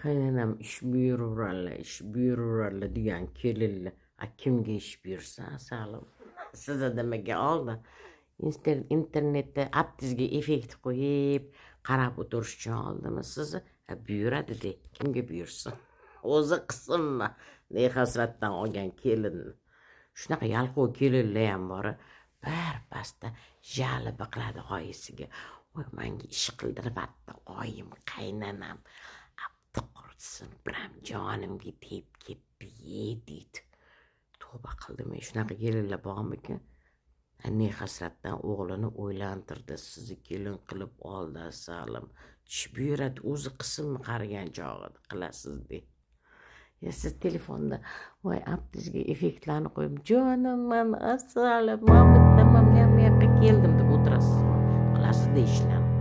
Qaynanam ish buyuraveradilar, ish buyuraveradilar degan kelinlar. A kimga ish buyursa, asalim? Sizni nimaga oldi? Internetda aptizga effekt qo'yib, qarab o'tirish uchun oldimi sizni? Buyuradi de, kimga buyursin? O'zi qilsinmi? Ne hasratdan olgan kelinni. Shunaqa yalqov kelinlar ham bor. Bir pasda жалоба qiladi oyisiga. Voy, menga ish qildiryapti oyim, qaynanam. Abdi qursin, biram jonimga tegib ketdi, deydi. Tavba qildim, shunaqa kelinlar bormikin? Ne hasratdan o'g'lini o'ylantirdi, sizni kelin qilib oldi, asalim. Ish buyuradi, o'zi qilsinmi qarigan chog'ida qilasiz de. Ya siz telefonda voy aptizga effektlarni qo'yib, jonim man asalim, mana bu yerda man bu yoqqa keldim deb o'tirasizmi? Qilasiz-da ishlarni.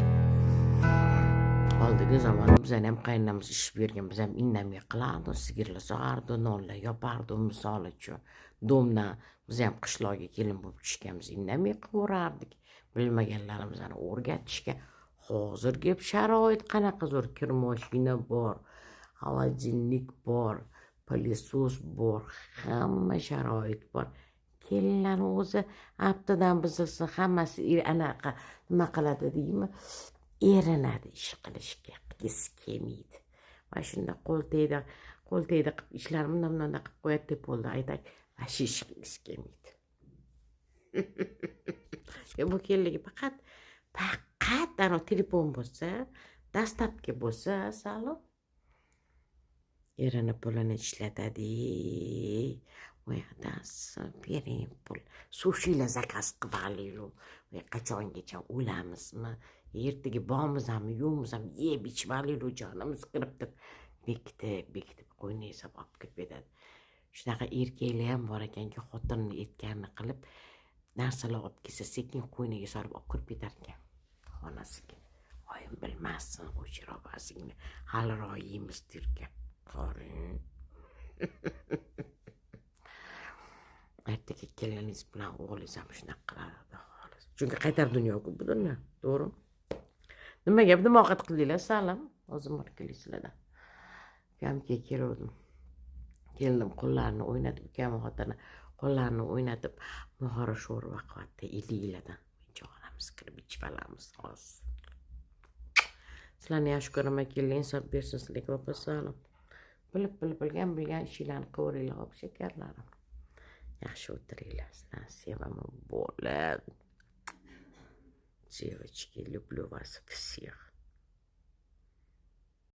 Oldingi zamonda bizani ham qaynonamiz ish bergan, biz ham indamay qilardik, sigirlar sog'ardi, nonlar yopardi, misol uchun. Дом dan biz ham qishloqqa kelin bo'lib tushganmiz, indamay qilaverardik. Bilmaganlarimizni o'rgatishgan. Hozirgi sharoit qanaqa zo'r, kir moshina bor, холодильник bor, пылесос bor, hamma sharoit bor. Kelinlarni o'zi aftidan buzilsin, hammasi anaqa nima qiladi deymi, erinadi ish qilishga, qilgisi kelmaydi. Mana shunda qo'l tegdi, qo'l tegdi qilib ishlarni bundan bundan qilib qo'yadi deb bo'ldi. Aytak, вообще ish qilgisi kelmaydi. Bu kelinligi faqat faqat anavi telefon bo'lsa, доставка bo'lsa, salom. Erini pulini ishlatadi. Voy adasi, bering pul. Sushilar заказ qilib olaylik. Voy, qachongacha o'lamizmi? Ertaga bormizmi, yo'qmizmi, yeb ichib olaylik, jonimiz kirib deb bekitib, bekitib qo'yni esa olib kirib ketadi. Shunaqa erkaklar ham bor ekanki, xotinini aytganini qilib, narsalar olib kelsa, sekin qo'yniga solib olib kirib ketar ekan xonasiga. Oyim bilmasin, o'chirib haliroq yeymiz derkan. Qarang. Ertaga keliningiz bilan o'g'lingiz ham shunaqa qiladi, xudo xohlasa. Chunki qaytar dunyo-ku bu dunyo, to'g'rimi? Nima gap, nima ovqat qildinglar, salim? O'zim sizlardan. Ukamga keluvdim. Kelinim qo'llarini o'ynatib, ukam xotini qo'llarini o'ynatib, mog'ora sho'rva qilyapti iliklardan. Jonimiz kirib ichib olamiz hozir. Sizlarni yaxshi ko'raman, kelin insof bersin sizlarga, opa salim. Bilib bilib bilgan bilgan ishinglarni qilaveringlar, hop shakarlarim. Yaxshi o'tiringlar, sizlarni sevaman bo'lib. Девочки, люблю вас всех.